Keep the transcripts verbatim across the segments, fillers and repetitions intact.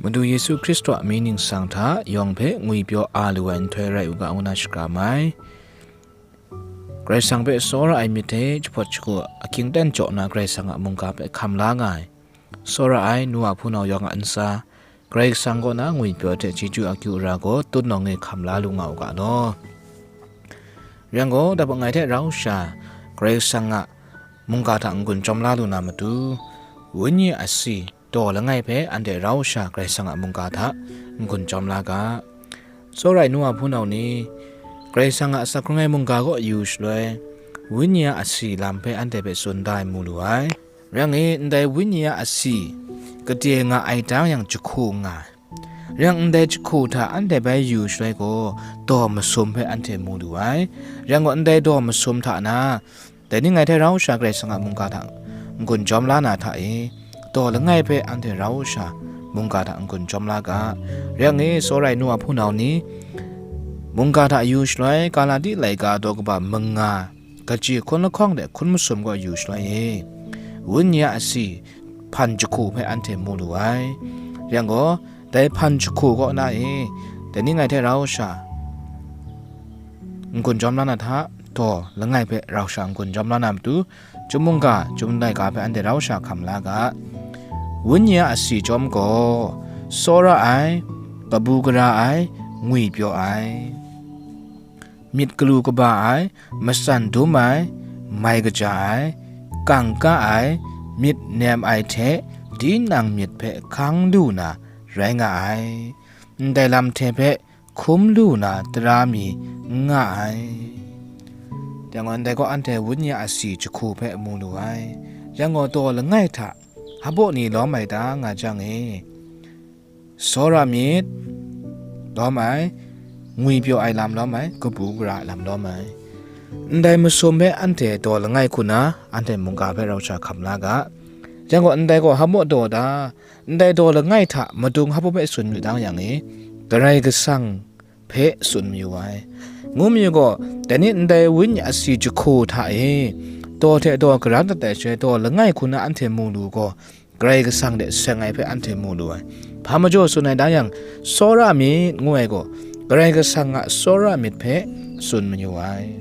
Madu Yesu Hkristu a mying ningsang hta yawng hpe ngwipyaw a lu ai nhtoi rai u ga, ngu na shakram ai. Karai Kasang hpe tsawra ai myit hte jahpawt jahku ahkying ten jaw na Karai Kasang a mungga hpe hkam la nga ai, tsawra ai nu a hpunau yawng a ntsa, Karai Kasang kaw na ngwipyaw hte chyeju akyu ara gaw tut nawng e hkam la lu nga u ga law. Rai yang gaw, dap ngai hte rau sha, Karai Kasang a mungga hta n-gun chyawm la lu na matu, Wenyi a asi, daw langai hpe anhte rau sha Karai Kasang a mungga hta n-gun chyawm la ga. Tsawra ai nu a hpunau ni, Karai Kasang a asak hkrung ai mungga kaw yu shaloi, Wenyi a asi lam hpe anhte hpe tsun da ai mu lu ai. Rai yang e, ndai Wenyi a asi, gade nga ai tang yang jahku nga ai. Rai yang ndai jahku hta anhte bai yu shaloi gaw, daw masum hpe anhte mu lu ai. Rai yang gaw, ndai daw masum hta na, dai ni ngai hte rau sha Karai Kasang a mungga hta n-gun chyawm la na hta e, daw langai hpe anhte rau sha mungga hta n-gun chyawm la ga. Rai yang e, tsawra ai nu a hpunau ni, mungga hta yu shaloi, Galati laika daw kaba manga, kaji hkun lahkawng de hkun masum gaw yu shaloi e, Wenyi a asi hpan jahku hpe anhte mu lu ai. Rai yang gaw, dai hpan jahku kaw na e, dai ni ngai hte rau sha n-gun chyawm la na hta, daw langai hpe rau sha n-gun chyawm la na matu, chyum mungga, chyum laika hpe anhte rau sha hkam la ga. Wenyi a asi chyawm gaw, tsawra ai, kabu gara ai, ngwipyaw ai, myit galu kaba ai, matsan dum ai, mai kaja ai, kangka ai, myit nem ai hte tinang myit hpe hkang lu na rai nga ai. Ndai lam hte hpe hkum lu na tara mi n nga ai. Dai gaw, ndai gaw anhte Wenyi a asi jahku hpe mu lu ai. Rai yang gaw, daw langai hta hpabaw ni lawm ai ta nga jang e, tsawra myit lawm ai, ngwipyaw ai lam lawm ai, kabu gara ai lam lawm ai. Ndai masum hpe anhte daw langai hku na anhte mungga hpe rau sha hkam la ga. Rai yang gaw, ndai gaw hpabaw daw da, ndai daw langai hta madung hpabaw hpe tsun yu dang yang e, Karai Kasang hpe tsun mayu ai, ngu mayu gaw, dai ni ndai Wenyi a asi jahku hta e, daw hte daw garan dat ai shaloi, daw langai hku na anhte mu lu gaw, Karai Kasang de seng ai hpe anhte mu lu ai. Hpa majaw tsun ai da yang, tsawra myit ngu ai gaw, Karai Kasang a tsawra myit hpe tsun mayu ai.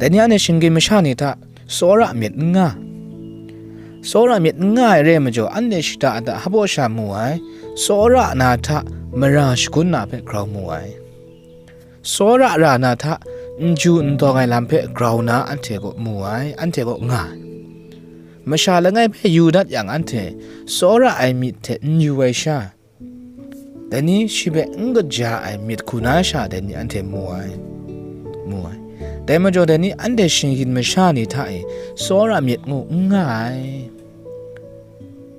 Dai ni anhte shinggyim masha ni hta tsawra myit n nga. Tsawra myit n nga ai re ai majaw, anhte shada da hpabaw sha mu ai, tsawra na hta mara shagun na hpe grau mu ai. Tsawra ra na hta n ju n dawng ai lam hpe grau na anhte kaw mu ai, anhte kaw nga ai. Masha langai hpe yu dat yang, anhte tsawra ai myit hte n yu ai sha, dai ni shi hpe n kaja ai myit hku na sha dai ni anhte mu ai, mu ai. Dai majaw, dai ni anhte shinggyim masha ni hta e tsawra myit ngu n nga ai.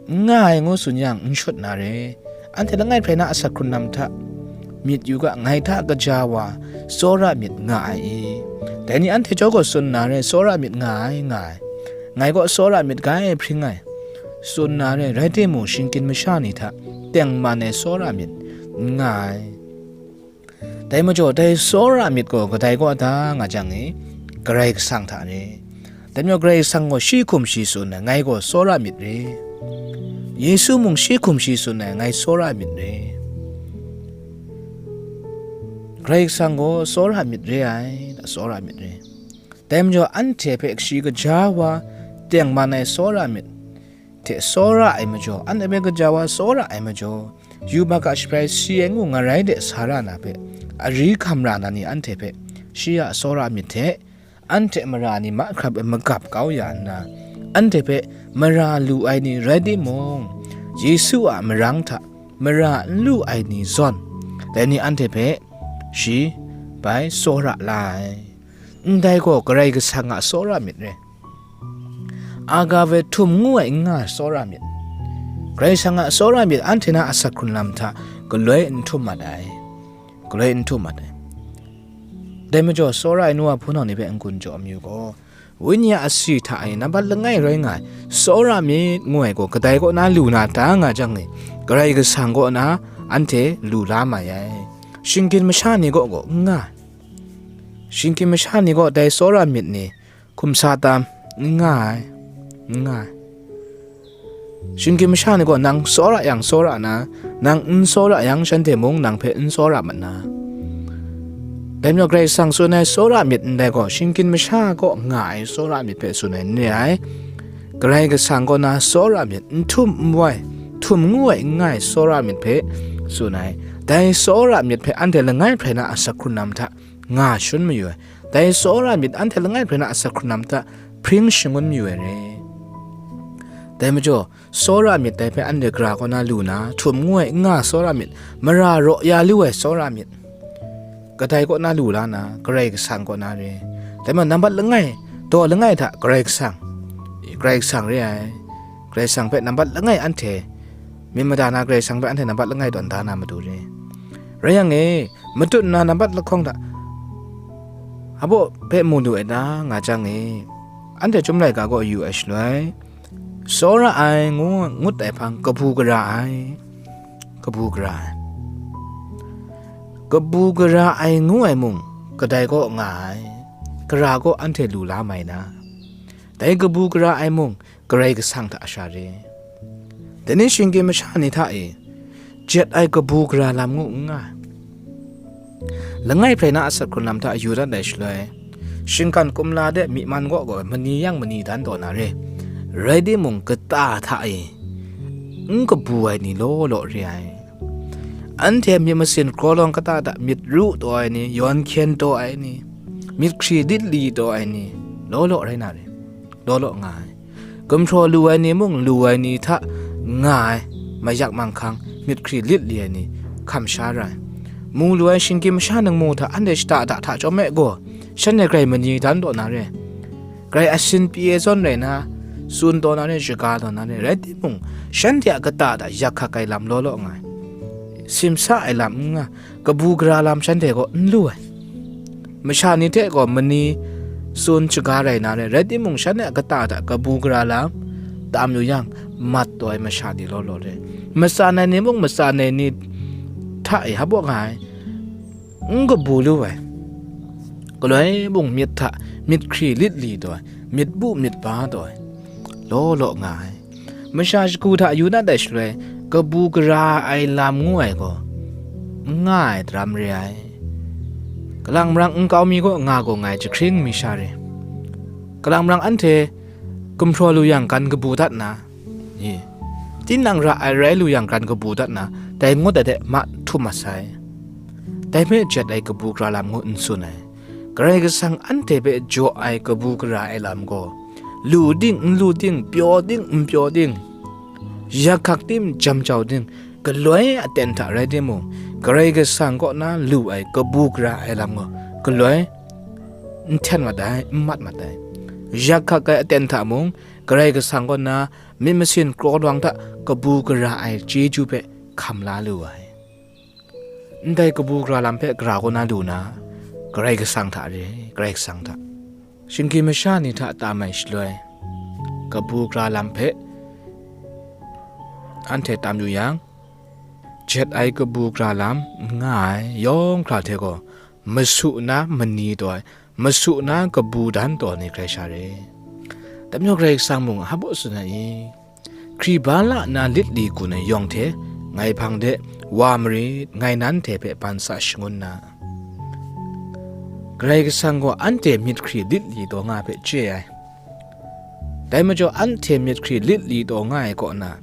N nga ai ngu tsun yang, n shut na re. Anhte langai hprai na asak hkrun lam hta myit yu ga, ngai hta kaja wa tsawra myit nga ai i? Dai ni anhte jaw gaw tsun na re, tsawra myit nga ai, nga ai. Ngai gaw tsawra myit ga e hpring ai, tsun na re, rai timung, shinggyim masha ni hta tengman ai tsawra myit n nga ai. Dai majaw, dai tsawra myit gaw kadai kaw da nga jang e, Karai Kasang hta re. Dai majaw, Karai Kasang gaw shi hkum shi tsun ai, ngai gaw tsawra myit re. Yesu mung shi hkum shi tsun ai, ngai tsawra myit re. Karai Kasang gaw tsawra myit re ai, tsawra myit re. Dai majaw, anhte hpe shi kaja wa tengman ai tsawra myit hte tsawra ai majaw, anhte hpe kaja wa tsawra ai majaw, yubak a shabrai si ai ngu ngarai de sa ra na hpe, ari hkam ra na ni anhte hpe shi a tsawra myit hte anhte mara ni mahkrap e magap kau ya nna, anhte hpe mara lu ai ni rai timung, Yesu a marang hta mara n lu ai ni zawn, dai ni anhte hpe shi bai tsawra la ai. Ndai gaw Karai Kasang a tsawra myit re. Agave htum ngu ai n nga ai tsawra myit. Karai Kasang a tsawra myit anhte na asak hkrun lam hta galoi n htum mat ai. Galoi n htum mat ai. Dai majaw, tsawra ai nu a hpunau ni hpe n-gun jaw mayu gaw, Wenyi a asi hta e nambat langai rai nga ai tsawra myit ngu ai gaw kadai kaw na lu na ta nga jang e, Karai Kasang kaw na anhte lu la mai ai. Shinggyim masha ni kaw gaw n nga ai. Shinggyim masha ni gaw dai tsawra myit ni hkum sa tam n nga ai, n nga ai. Shinggyim masha ni gaw nang tsawra yang tsawra na, nang n tsawra yang shanhte mung nang hpe n tsawra mat na. Dai majaw Karai Kasang tsun ai tsawra myit ndai gaw, shinggyim masha kaw nga ai tsawra myit hpe tsun ai n re ai. Karai Kasang kaw na tsawra myit, n htum n wai, htum ngu ai n nga ai tsawra myit hpe tsun ai. Dai tsawra myit hpe anhte langai hprai na asak hkrunlam hta nga shangun mayu ai. Dai tsawra myit anhte langai hprai na asak hkrunlam hta hpring shangun mayu ai re. Dai majaw, tsawra myit dai hpe anhte gara kaw na lu na, htum ngu ai n nga tsawra myit, mara raw ya lu ai tsawra myit, kadai kaw na lu la na, Karai Kasang kaw na re. Dai majaw, nambat langai, daw langai hta Karai Kasang, Karai Kasang re ai. Karai Kasang hpe nambat langai anhte, myit mada na Karai Kasang hpe anhte nambat langai tawn da na matu re. Rai yang e, matut nna nambat lahkawng hta, hpabaw hpe mu lu ai ta nga jang e, anhte Chyum laika gaw yu ai shaloi, tsawra ai ngu ngut ai hpang kabu gara ai, kabu gara ai, kabu gara ai ngu ai mung, kadai kaw nga ai, gara kaw anhte lu la mai na, dai kabu gara ai mung, Karai Kasang hta sha re. Dai ni shinggyim masha ni hta e, jet ai kabu gara lam ngu n nga ai. Langai hprai na asak hkrunlam hta yu dat ai shaloi, shinggan kumla de myi man kaw gaw mani yang mani dan taw na re. Rai timung, kata hta e n kabu ai ni law law re ai. Anhte myit masin krawlawng kata hta myit ru taw ai ni, yawn hkyen taw ai ni, myit hkri lit li taw ai ni, law law rai na re, law law nga ai. Gumhpraw lu ai ni mung lu ai ni hta nga ai, mayak manghkang, myit hkri lit li ai ni hkam sha ra ai. Mu lu ai shinggyim masha ningmu hta anhte shada da hta chyawm e gaw, shanhte grai mani dan taw na re. Grai asin pyi ai zawn rai na, tsun taw na re, shaga taw na re, rai timung, shanhte a kata hta yak hkak ai lam law law nga ai. Simsa ai lam n nga, kabu gara lam shanhte gaw n lu ai. Masha ni hte gaw mani tsun shaga rai na re, rai timung, shanhte a kata hta kabu gara lam tam yu yang, mat taw ai masha ni law law re. Matsan ai ni mung matsan ai ni hta e hpabaw nga ai, n kabu lu ai. Galoi mung myit hta myit hkri lit li taw ai, myit bu myit ba taw ai, law law nga ai. Masha shagu hta yu na dai shaloi, kabu gara ai lam ngu ai gaw, n nga ai daram re ai. Kalang marang nkau mi kaw nga gaw ngai jahkring mi sha re. Kalang marang anhte gumhpraw lu yang gan kabu dat na, i, tinang ra ai rai lu yang gan kabu dat na, dai ngut ai de ma htum mat sai. Dai hpe jet ai kabu gara lam ngu n tsun ai. Karai Kasang anhte hpe jaw ai kabu gara ai lam gaw, lu ding n lu ding, pyaw ding n pyaw ding, yak hkak tim jam jau ding, galoi aten hta rai timung, Karai Kasang kaw na lu ai kabu gara ai lam gaw, galoi n hten mat ai, n mat mat ai. Yak hkak ai aten hta mung, Karai Kasang kaw na myit masin krawlawng hta kabu gara ai chyeju hpe hkam la lu ai. Ndai kabu gara lam hpe gara kaw na lu na, Karai Kasang hta re, Karai Kasang hta. Shinggyim masha ni hta tam ai shaloi, kabu gara lam hpe anhte tam yu yang, jet ai kabu gara lam n nga ai, yawng hkra hte gaw, masu na mani taw ai, masu na kabu dan taw ni grai sha re. Dai majaw Karai Kasang mung hpabaw tsun ai i? Hkriba la na lit li gun ai yawng hte, ngai hpang de wa marit, ngai nanhte hpe ban sa shangun na. Karai Kasang gaw anhte myit hkri lit li taw nga hpe chye ai. Dai majaw anhte myit hkri lit li taw nga ai kaw na,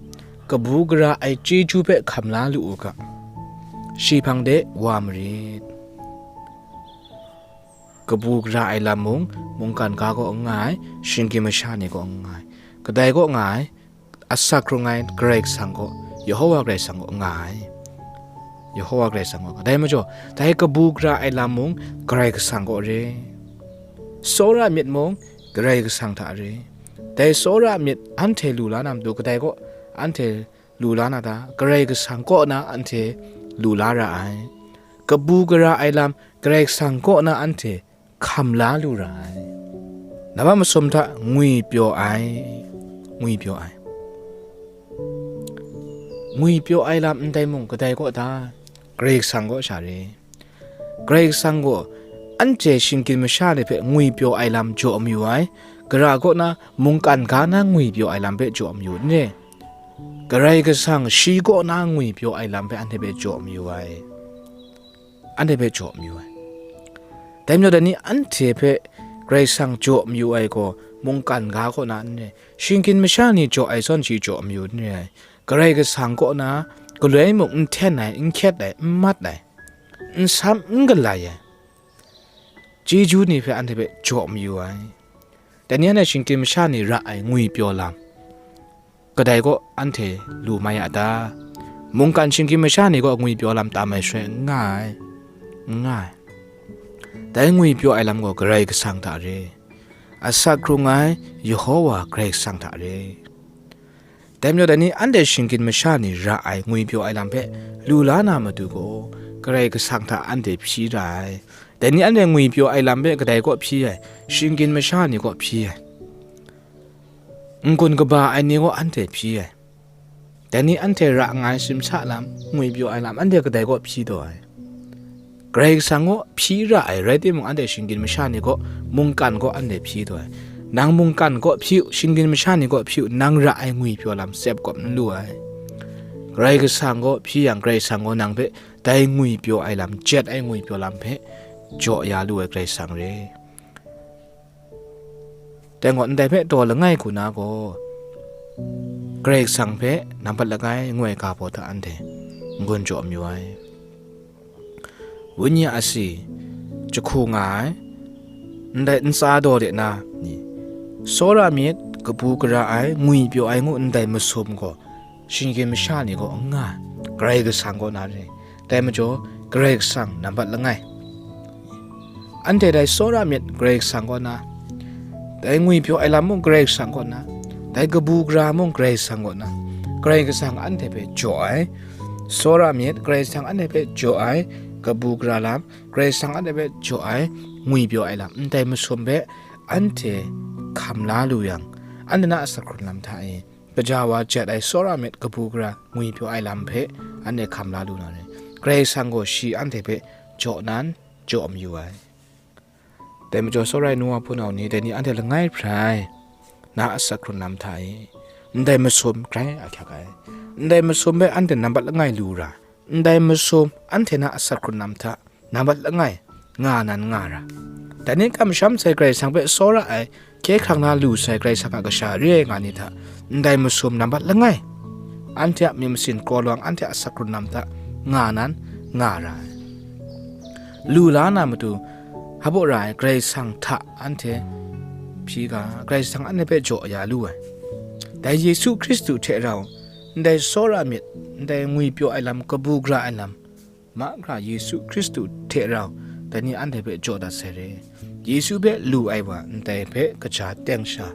kabu gara ai chyeju hpe hkam la lu u ga. Shi hpang de wa marit. Kabu gara ai lam mung, mungkan ga kaw n nga ai, shinggyim masha ni kaw n nga ai, kadai kaw nga ai, asak hkrung ai Karai Kasang kaw, Yehowa Karai Kasang kaw nga ai. Yehowa Karai Kasang kaw. Kadai majaw, dai kabu gara ai lam mung, Karai Kasang kaw re. Tsawra myit mung, Karai Kasang hta re. Dai tsawra myit anhte lu la na matu, kadai kaw anhte lu la na ta? Karai Kasang kaw na anhte lu la ra ai. Kabu gara ai lam, Karai Kasang kaw na anhte hkam la lu ra ai. Nambat masum hta ngwipyaw ai, ngwipyaw ai. Ngwipyaw ai lam ndai mung kadai kaw ta? Karai Kasang kaw sha re. Karai Kasang gaw anhte shinggyim masha ni hpe ngwipyaw ai lam jaw mayu ai, gara kaw na mungkan ga na ngwipyaw ai lam hpe jaw mayu n re. Karai Kasang shi kaw na ngwipyaw ai lam hpe anhte hpe jaw mayu ai. Anhte hpe jaw mayu ai. Dai majaw, dai ni anhte hpe Karai Kasang jaw mayu ai gaw, mungkan ga kaw na n re, shinggyim masha ni jaw ai zawn shi jaw mayu n re ai. Karai Kasang kaw na galoi mung n hten ai, n hkyet ai, n mat ai, n sam n galai ai chyeju ni hpe anhte hpe jaw mayu ai. Dai ni anhte shinggyim masha ni ra ai ngwipyaw lam, kadai kaw anhte lu mai a ta? Mungkan shinggyim masha ni kaw ngwipyaw lam tam ai shaloi n nga ai, n nga ai. Dai ngwipyaw ai lam gaw Karai Kasang hta re, asak hkrung ai Yehowa Karai Kasang hta re. Dai majaw, dai ni anhte shinggyim masha ni ra ai ngwipyaw ai lam hpe lu la na matu gaw, Karai Kasang hta anhte hpyi ra ai. Dai ni anhte ngwipyaw ai lam hpe kadai kaw hpyi ai? Shinggyim masha ni kaw hpyi ai. N-gun kaba ai ni kaw anhte hpyi ai. Dai ni anhte ra nga ai simsa lam, ngwipyaw ai lam, anhte kadai kaw hpyi taw ai? Karai Kasang kaw hpyi ra ai, rai timung, anhte shinggyim masha ni kaw, mungkan kaw anhte hpyi taw ai. Nang mungkan kaw hpyi u, shinggyim masha ni kaw hpyi u, nang ra ai ngwipyaw lam tsep kawp n lu ai. Karai Kasang kaw hpyi yang, Karai Kasang gaw nang hpe dai ngwipyaw ai lam, jet ai ngwipyaw lam hpe jaw ya lu ai Karai Kasang re. Dai gaw, ndai hpe taw langai hku na gaw, Karai Kasang hpe nambat langai ngu ai ga baw hta anhte n-gun jaw mayu ai. Wenyi a si jahku nga ai, ndai ntsa daw de na ni, tsawra myit, kabu gara ai, ngwipyaw ai ngu ndai masum gaw, shinggyim masha ni kaw n nga ai, Karai Kasang kaw na re. Dai majaw, Karai Kasang nambat langai. Anhte dai tsawra myit Karai Kasang kaw na, dai ngwipyaw ai lam mung Karai Kasang kaw na, dai kabu gara mung Karai Kasang kaw na, Karai Kasang anhte hpe jaw ai. Tsawra myit Karai Kasang anhte hpe jaw ai, kabu gara lam Karai Kasang anhte hpe jaw ai, ngwipyaw ai lam, ndai masum hpe anhte hkam la lu yang, anhte na asak hkrun lam hta e, gaja wa jet ai tsawra myit kabu gara ngwipyaw ai lam hpe anhte hkam la lu na re. Karai Kasang gaw shi anhte hpe jaw nan jaw mayu ai. Dai majaw, tsawra ai nu wa hpunau ni, dai ni anhte langai hprai na asak hkrun lam hta e, ndai masum grai ahkyak ai. Ndai masum hpe anhte nambat langai lu ra, ndai masum anhte na asak hkrun lam hta nambat langai nga nan nga ra. Dai ni kamsham sai Karai Kasang hpe tsawra ai, hkye hkrang na lu sai Karai Kasang a kasha re ai nga ni hta, ndai masum nambat langai, anhte a myit masin kraw lawang, anhte a asak hkrun lam hta nga nan nga ra ai. Lu la na matu, hpabaw ra ai Karai Kasang hta anhte hpyi ga, Karai Kasang anhte hpe jaw ya lu ai. Dai Yesu Hkristu hte rau, ndai tsawra myit, ndai ngwipyaw ai lam, kabu gara ai lam, mahkra Yesu Hkristu hte rau, dai ni anhte hpe jaw dat sai re. Yesu hpe lu ai wa ndai hpe kaja teng sha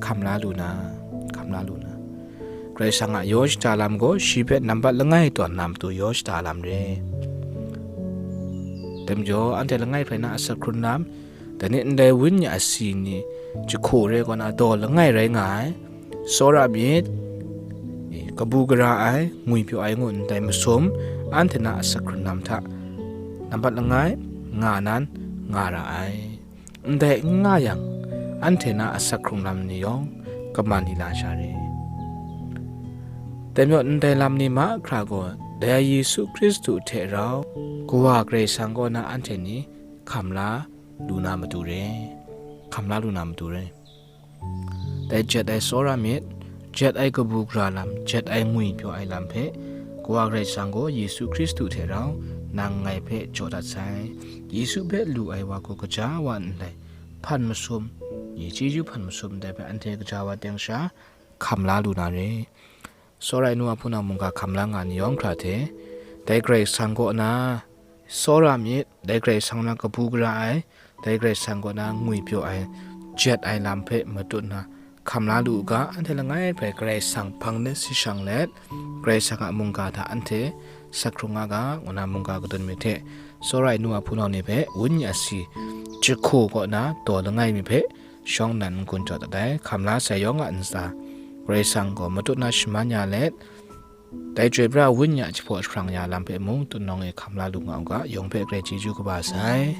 hkam la lu na, hkam la lu na. Karai Kasang a yaw shada lam gaw shi hpe nambat langai tawn na matu yaw shada lam re. Dai majaw, anhte langai hprai na asak hkrun lam, dai ni ndai Wenyi a si ni jahku re kaw na daw langai rai nga ai. Tsawra myit, kabu gara ai, ngwipyaw ai ngu ndai masum, anhte na asak hkrun lam hta nambat langai nga nan nga ra ai. Ndai n nga yang, anhte na asak hkrung lam ni yawng kaman li la sha re. Dai majaw, ndai lam ni mahkra gaw, dai Yesu Hkristu hte rau Kawa Karai Kasang kaw na anhte ni hkam la lu na matu re, hkam la lu na matu re. Dai jet ai tsawra myit, jet ai kabu gara lam, jet ai ngwipyaw ai lam hpe, Kawa Karai Kasang gaw Yesu Hkristu hte rau nang ngai hpe jaw dat sai. Yesu hpe lu ai wa gaw gaja wa nlai, hpan masum, chyeju hpan masum ndai hpe anhte gaja wa teng sha hkam la lu na re. Tsawra ai nu wa hpunau mungga hkam la nga ni yawng hkra hte, dai Karai Kasang kaw na tsawra myit, dai Karai Kasang na kabu gara ai, dai Karai Kasang kaw na ngwipyaw ai, jet ai lam hpe matut nna hkam la lu u ga, anhte langai hpe Karai Kasang hpang de si shang let, Karai Kasang a mungga hta anhte sat hkrung nga ga, ngu na mungga kadun myit hte, tsawra ai nu wa hpunau ni hpe Wenyi a si jahku kaw na daw langai mi hpe shawng nnan n-gun jaw dat ai. Hkam la sai yawng a ntsa, Karai Kasang gaw matut na shaman ya let, dai Chyoi Pra Wenyi a jahpaw jahprang ya lam hpe mung tutnawng e hkam la lu nga u ga, yawng hpe grai chyeju kaba sai.